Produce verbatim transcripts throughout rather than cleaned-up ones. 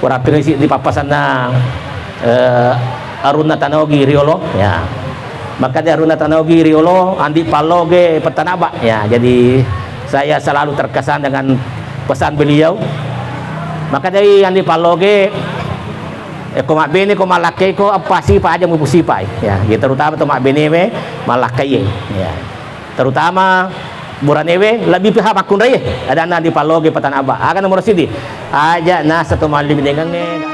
Warappingngi siddi pappasanna, eh, Arunna Tanogi Riolo, ya. Makkeda Arunna Tanogi Riolo, Andi Palloge Pettanabba, ya. Jadi saya selalu terkesan dengan pesan beliau. Makkedai Andi Palloge, eh, ko mabbene, ko mallakkei, ko eppa sipa aja mupu sipai, ya. Ya, terutama to mabbene we mallakkai, ya. Terutama buranewe lebbi piha makkunraie, adanna Andi Palloge Pettanabba. Aga nomoro siddi? Aja nasa to malli binengengnge.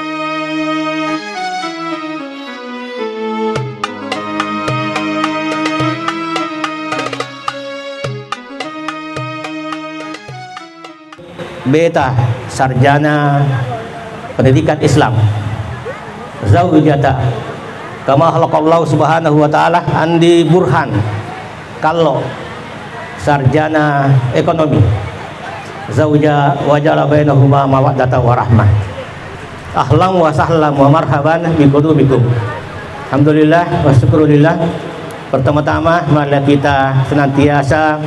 Beta sarjana pendidikan Islam. Zaujata kama khalaqallahu subhanahu wa ta'ala, Andi Burhan Kallo, sarjana ekonomi. Zauja wajala bainahuma mawaddata warahmah. Ahlan wa sahlan wa marhaban biqudumikum. Alhamdulillah wa syukrulillah. Pertama-tama, marilah kita senantiasa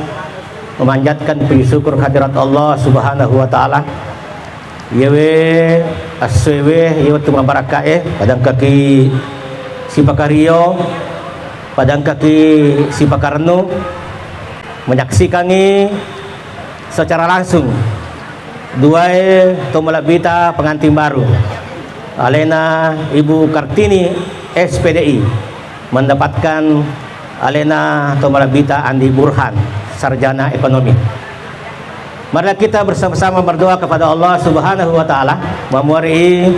memanjatkan puji syukur kehadirat Allah Subhanahu wa Ta'ala. Iyewe essoewe, iye wettu mabarakkae, padangkaki sipakario, padangkaki sipakarennu, menyaksikangi secara langsung duae to malebbita pengantin baru, alena Ibu Kartini, S P D I, mendapatkan alena to malebbita Andi Burhan, sarjana ekonomi. Marilah kita bersama-sama berdoa kepada Allah Subhanahu wa Ta'ala, mamuari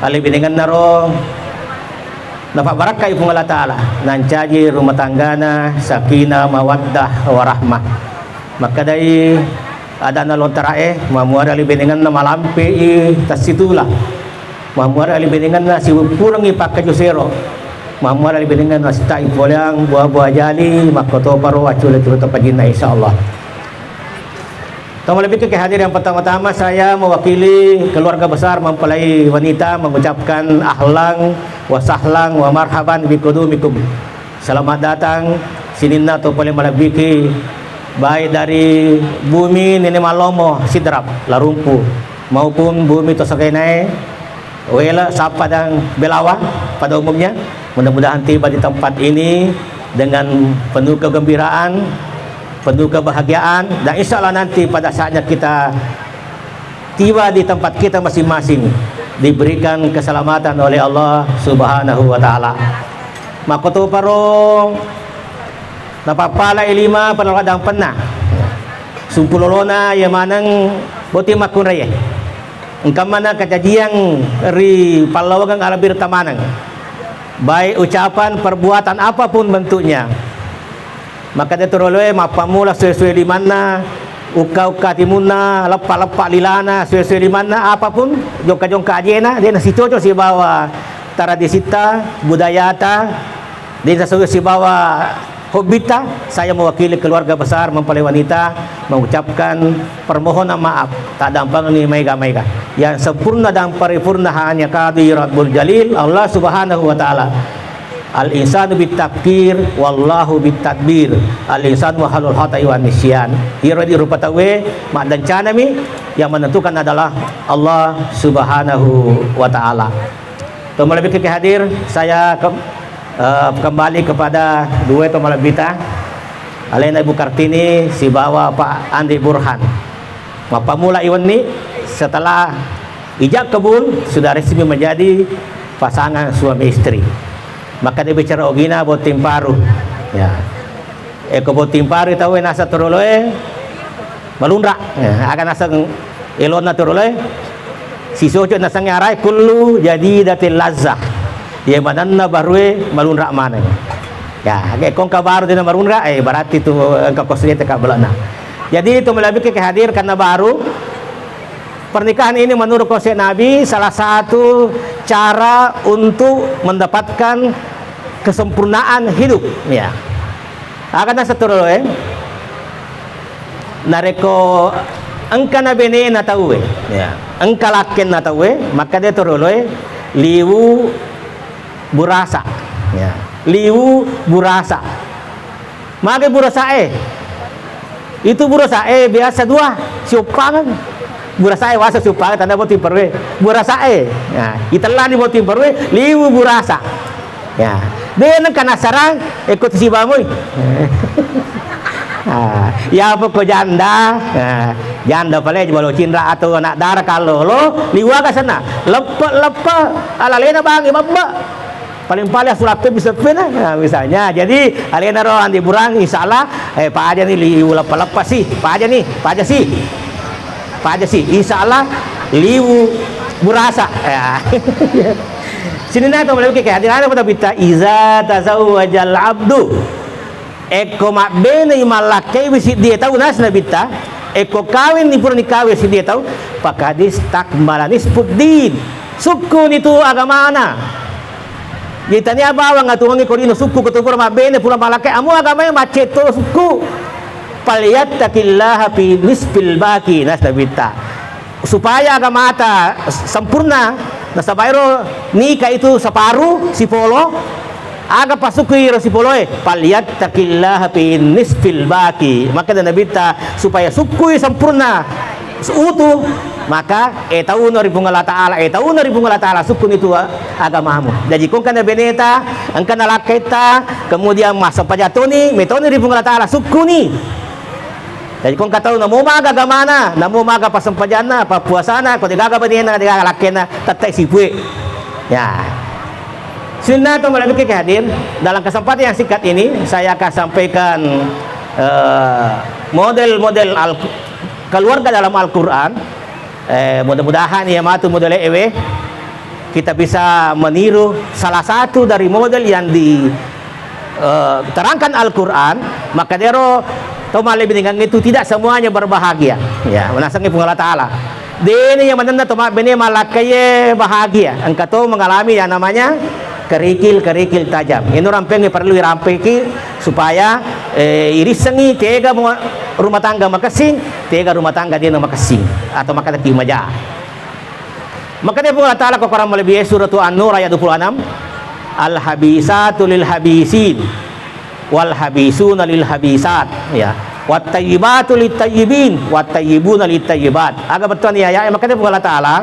alebinengennaro napabbarakkai Puang Allah Ta'ala, nancaji rumah tanggana sakinah, mawaddah, warahmah. Makkedai adanna lontarae, mamuari alebinengenna malampe'i tassitula. Mammuarali benengenna siwuppurengngi pakkaju sero. Mammuarali benengenna sita'i poleang bua-bua jali, makkotoparo accule-cule to pajinna, insyaallah. To malebbiku ke hadir, yang pertama-tama saya mewakili keluarga besar mempelai wanita mengucapkan ahlan wa sahlan wa marhaban biqudumikum. Selamat datang sininna to pole malebbiki, baik dari bumi Nene Mallomo Sidrap, Larumpu, maupun bumi to Sagainae, Wela, Sappa, dan Belawa pada umumnya. Mudah-mudahan tiba di tempat ini dengan penuh kegembiraan, penuh kebahagiaan, dan insya Allah nanti pada saatnya kita tiba di tempat kita masing-masing, diberikan keselamatan oleh Allah Subhanahu wa Ta'ala. Makkotoparo napappalai lima penolak dampenna, sumpulolona iya maneng botting makkunraie. Engka mana kejadian ri pallawangeng alabir tamaneng, baik ucapan, perbuatan, apapun bentuknya. Makkeda tu rioloe, mappammula sue-sue limanna, ukka-ukka timunna, leppa-leppa lilana, sue-sue limanna, apapun, jongka-jongka ajena, de' nasicoco sibawa tradisitta, budayata, de' nasicoco sibawa hobbitta. Saya mewakili keluarga besar mempelai wanita mengucapkan permohonan maaf, taddampengengngi maega-maega. Yang sempurna dan paripurna hanya Qadi Rabbul Jalil, Allah Subhanahu wa Ta'ala. Al-insanu bitafkir, wallahu bitadbir. Al-insanu mahalul khata'i wan nisyan. Iyaro di rupa tauwe maddancanami, yang menentukan adalah Allah Subhanahu wa Ta'ala. To malebbiku ke hadir, saya ke-, eh, kembali kepada dua to malebbita, alena Ibu Kartini sibawa Pak Andi Burhan. Mappammula i wenni, setelah ijab kabul, sudah resmi menjadi pasangan suami istri. Maka dia bicara ogina botting paru. Ya. Eko botting paru tauwe nasa tu rioloe malunra. Ya, aga naseng elonna tu rioloe, sisoco nasengnge arae kullu jadidatil lazzah. Iya manenna barue malunra maneng. Ya, age kongka baru dena marunra, eh, berarti tu engka kosrete ka belana. Jadi, to malebbiku ke hadir karena baru, pernikahan ini menurut konsep Nabi salah satu cara untuk mendapatkan kesempurnaan hidup. Ya. Aga nasa tu rioloe, narekko engka na benena tauwe, ya, engka lakkenna tauwe, makkeda tu rioloe, liwu burasa. Ya. Liwu burasa. Mage burasae? Itu burasae biasa dua, sioppangeng. Burasa'e wasa supaya tanda botting parue. Burasa'e. Nah, itellani botting parue, liwu burasa. Ya. De' nengka nassarang, ekko tu sibamui. Ah, ya pokok janda. Ah, janda pale balo cinra atau anak dara kallolo, liwaga sana. Leppe-leppe, alalena bangi babba. Paling-paling asulappe bisa pena. Nah, misalnya, jadi alena ro andi burang, insya Allah, eh, paja ni liwu leppa-leppa si, paja ni, paja si. Paja si, insya Allah liwu burasa. Ya. Sininna to malebbi ke hadirana pada bita, "Iza tazawwajal abdu." Ekko mabbene mallakkaiwi siddie tau, nas Nabitta, ekko kawinni purani kawing siddie tau, fakadis takmala nisfuddin. Sukkuni tu agamana. Jadi tania bawang atuongi ko lino sukku ko tu pura mabbene pura malakkai, amo agamae maccetto sukku. Falyattaqillaha fi nisfil baqi, nas Nabitta. Supaya agamata sempurna, nasaba ero nika itu separu, sipolo, aga pasukku iro sipoloe, "Falyattaqillaha fi nisfil baqi." Maka Nabitta, supaya sukkui sempurna, utuh, maka etauno ri Puang Allah Ta'ala, etauno ri Puang Allah Ta'ala, sukkuni tu agamamu. Jadi kongka na beneta, engka na lakkaita, kemudian massempajang toni, metoni ri Puang Allah Ta'ala, sukkuni. Jadi kongka tau namo maga agamana, namo maga passempajanna, pappuasana, ko degaga benena, degaga lakkaina, tettai sipue. Ya. Sininna to malebbi ke hadir, dalam kesempatan yang singkat ini, saya akan sampaikan, eh, model-model Al-, keluarga dalam Al-Quran. Eh, mudah-mudahan ya matu model ewe, kita bisa meniru salah satu dari model yang di, eh, terangkan Al-Quran, maka dero to malebbi dengan itu tidak semuanya berbahagia. Ya, menasengi Puang Allah Ta'ala. Dene yang menenna to mabbene malakkaye bahagia. Engka to mengalami yang namanya kerikil-kerikil tajam. Ini rampeng perlu dirampeki supaya, eh, irissengi tega mo-, rumah tangga makessing, tega rumah tangga dena makessing atau makadaki maja. Makanya Puang Allah Ta'ala ko Quran malebbi suratu An-Nur ayat dua puluh enam, "Al-habisatu lil habisin, wal habisuna lil habisat," ya. "Wat tayyibatu lit tayyibin, wat tayyibuna lit tayyibat." Aga bettuanna ya, ya, makanya Puang Allah Ta'ala,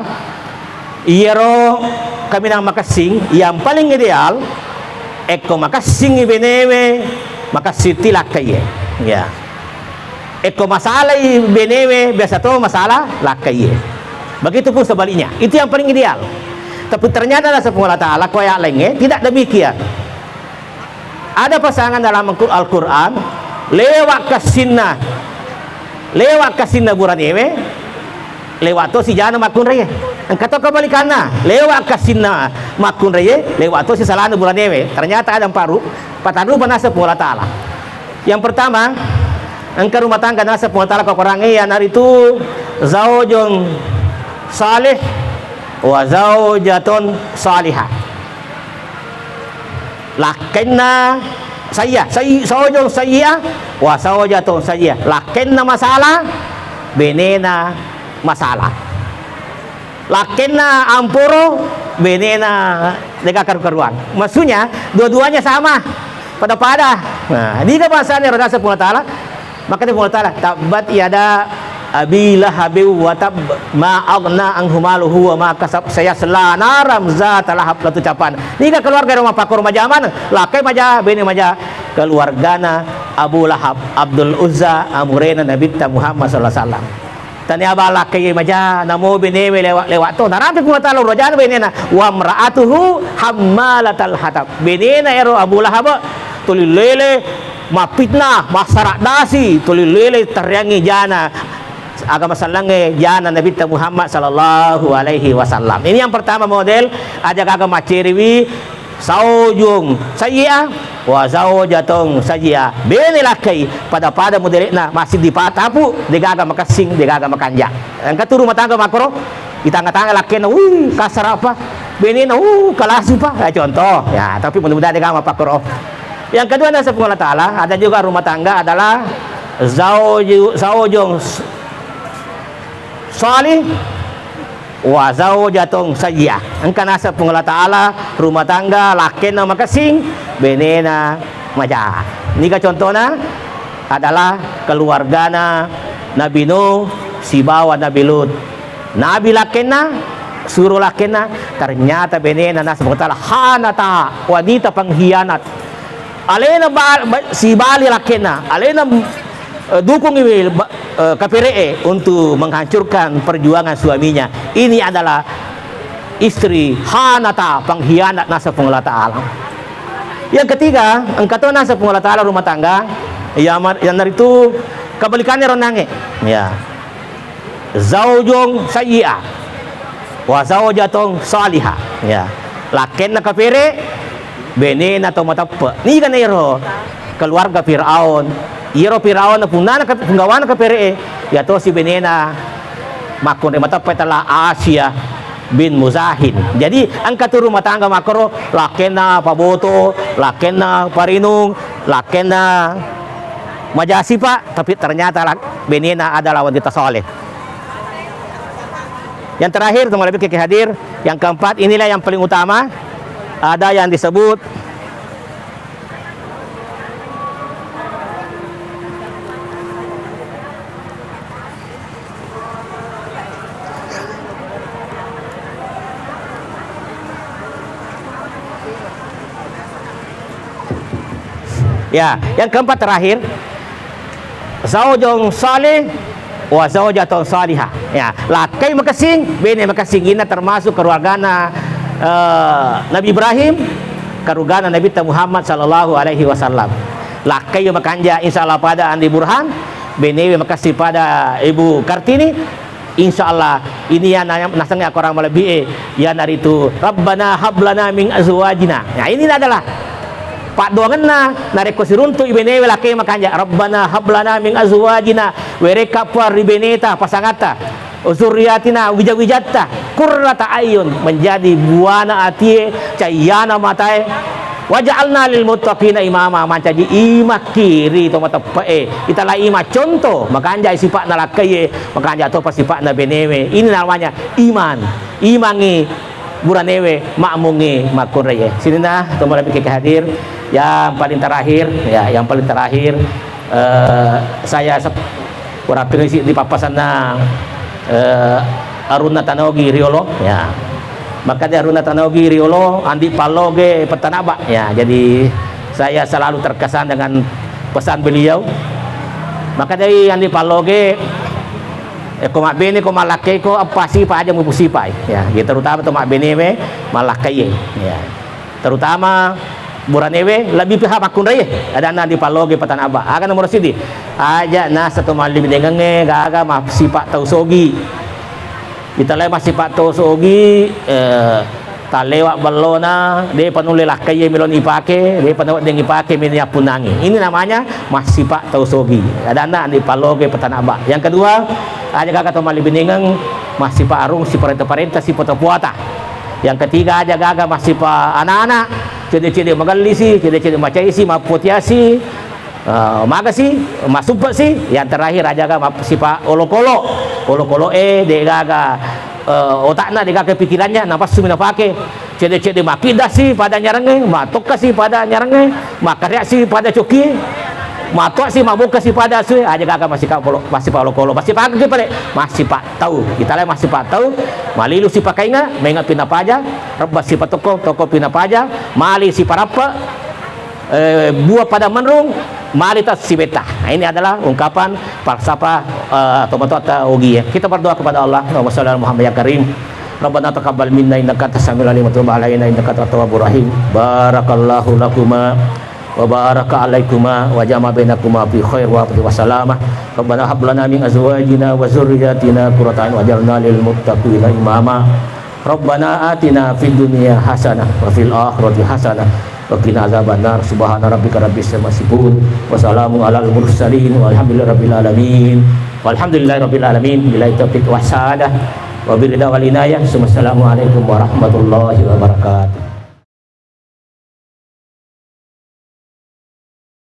iyaro kaminang makessing yang paling ideal, ekko makessingi benewe, makessing ti lakkaiye. Ya. Ekko masalai benewe, biasa to masalah lakkaiye. Begitupun sebaliknya. Itu yang paling ideal. Tapi ternyata naseng Puang Allah Ta'ala, ko ayat laingnge, tidak demikian. Ada pasangan dalam Al-Qur-, Al-Quran, lewat kessinna, lewat kessinna buranewe, lewat to si jana makkunraie. Engka to kebalikanna, lewat kessinna makkunraie, lewat to si salana buranewe. Ternyata ada empat ru-, empat rupa naseng Puang Allah Ta'ala. Yang pertama, engka rumah tangga naseng Puang Allah Ta'ala ko Qurangnge, iyanaritu zaujun salih wa zaujaton salihah. Lakkainna sayya, say-, saujung sayya, wa saujatun sayya. Lakkainna masala, benena masala. Lakkainna amporo, benena dega karu-karuan. Maksudnya, dua-duanya sama, pada-pada. Nah, niga bahasanya Rasul Puang Ta'ala? Makanya Puang Ta'ala, "Tabbat yada Abi Lahabin wa tab, ma aghna anhu maluhu wa ma kasab, sayasla naram zata lahab," latu capan. Niga keluarga rumah pakor majaman, lakkai maja, bene maja, keluargana Abu Lahab, Abdul Uzza, amurena Nabitta Muhammad sallallahu alaihi wasallam. Tania bala lakkai maja, namo benewe lewat, lewat to. Narampe Puang Ta'ala urajana benena, "Wa mra'atuhu hammalatal hatab." Benena ero Abu Lahab, tuli lele, mappitnah, massara dasi, tuli lele tarreangngi jana agama sellengnge, jana Nabitta Muhammad sallallahu alaihi wasallam. Ini yang pertama model, aja gaga macceriwi saujung sayyi'ah wa zaujatun sayyi'ah. Bene lakkai, pada-pada modele'na, masih dipatapu, degaga makessing, degaga makanja. Engka tu rumah tangga makkoro, di tangga-tangga lakkainna, uh, kasar apa? Benena, uh, kalasi pa. Ya, contoh. Ya, tapi mudah-mudahan degaga mapakkoro. Yang kedua, naseng Puang Allah Ta'ala, ada juga rumah tangga adalah zauju-, zaujung s-, salih wa zaujatun sayyi'ah. Engka naseng Puang Allah Ta'ala rumah tangga lakkainna makessing, benena maja. Niga contohna? Adalah keluargana Nabi Nuh sibawa Nabi Lut. Nabi lakkenna, suro lakkenna, ternyata benena naseng Puang Allah Taala khanata, wanita pengkhianat. Alena ba-, ba-, sibali lakkenna, alena, eh, dukungi ba-, eh, kapere'e untuk menghancurkan perjuangan suaminya. Ini adalah istri khanata, pengkhianat naseng Puang Allah Taala. Yang ketiga, engka to naseng Puang Allah Taala rumah tangga, ya, mar-, yang naritu kebalikannya ronange. Ya. Zaujung sayyi'a wa zaujatung salihah. Ya. Lakkenna kapere, benena to mateppe. Niga nero keluarga Firaun. Iyaro Firaun punnana ke-, punggawana kapere, ya to si benena makkunre mateppe tala Asia bin Muzahin. Jadi engka tu rumah tangga makkoro lakkenna paboto, lakkenna parinung, lakkenna majasipa, tapi ternyata lak-, benena adalah wanita saleh. Yang terakhir, teman lebih ke hadir, yang keempat, inilah yang paling utama, ada yang disebut Ya, yang keempat terakhir, zaujung salih wa zaujatun salihah. Ya, lakkai makessing, bene makessing. Ini termasuk keluargana, eh, Nabi Ibrahim, keluargana Nabi Muhammad sallallahu alaihi wasallam. Lakkai makanja, insya Allah, pada Andi Burhan, benewe makessing pada Ibu Kartini, Insya Allah, ini ya na-, nasengnge akorang malebbi'e, iyanaritu, "Rabbana hablana min azwajina." Nah, ini adalah paddoangenna narekko siruntu'i benewe lakkai makanja, "Rabbana hablana min azwajina," werekka Puang ri beneta, pasangatta, "wa zurriyatina," wija-wijatta, "qurrata a'yun," menjadi buana atie, cayyana matae, "waj'alna lil muttaqina imama," mancaji imakki ri to mateppe'e. Itala ima conto, makanjai sipa'na lakkaiye, makanja topa sipa'na benewe. Ini namanya iman. Imangngi buranewe, makmungngi makkunraie. Sininna to malebbi ke hadir. Yang paling terakhir, ya, yang paling terakhir, eh, saya sep-, Urappingngi siddi pappasanna, eh, Arunna Tanogi Riolo, ya. Makkeda Arunna Tanogi Riolo, Andi Palloge Pettanabba, ya. Jadi saya selalu terkesan dengan pesan beliau. Makkedai Andi Palloge, eh, ko mabbene, ko mallakkai, ko apa sipa aja mupusipai, ya. Jadi terutama to mabbenewe mallakkai, ya. Terutama buranewe lebbi piha makkunraie, adanna Andi Palloge Pettanabba. Aga nomoro siddi? Aja nasa to mallibidengengnge gaga massipa tau sogi. Italai massipa tau sogi, eh, tallewa bellona, depa nulle lakkaie meloni ipake, depa nawedding ipake meni appunnangi. Ini namanya massipa tau sogi. Adanna Andi Palloge Pettanabba. Yang kedua, aja gaga to mallibidengengnge massipa arung, siparenta-parenta, sipoto-poata. Yang ketiga, aja gaga massipa anak-anak, cedde-cedde magellisi, cedde-cedde macaisi, mappotiasi, eh, magasi, masuppe'si. Yang terakhir, aja gaga massipa olokolo. Olokolo e, de gaga, eh, otakna, de gaga pikirannya, napassumi napake. Cedde-cedde makkiddasi pada nyarengnge, matokkasi pada nyarengnge, makkareaksi pada coki, matoaksi, mabokkasi pada asue, aja gaga massipa olo-, massipa olokolo, massipa aga ki pale, massipa tau. Italai massipa tau, malilu sipakainga, mainga pinapaja, rebba sipa toko, toko pinapaja, mali siparappe, eh, buah pada menrung, mali ta sibetta. Nah, ini adalah ungkapan falsafah, eh, tomatoatta Ogi, ya. Kita berdoa kepada Allah. Allahumma shalli ala Muhammad ya Karim. Rabbana taqabbal minna innaka antas samiul alim wa tub alaina innaka antat tawwabur rahim. Barakallahu lakuma wa baraka alaikuma wa jama'a bainakuma fi khair wa afiyah wa salamah. Rabbana hab lana min azwajina wa dzurriyyatina qurrata a'yun waj'alna lil muttaqina imama. Rabbana atina fid dunya hasanah wa fil akhirati hasanah wa qina adzabannar. Subhana rabbika rabbil izzati amma yasifun. Wa salamun alal mursalin walhamdulillahi rabbil alamin. Walhamdulillahi rabbil alamin. Billahi taufiq was sa'adah. Wa biridha wal inayah. Assalamualaikum warahmatullahi wabarakatuh.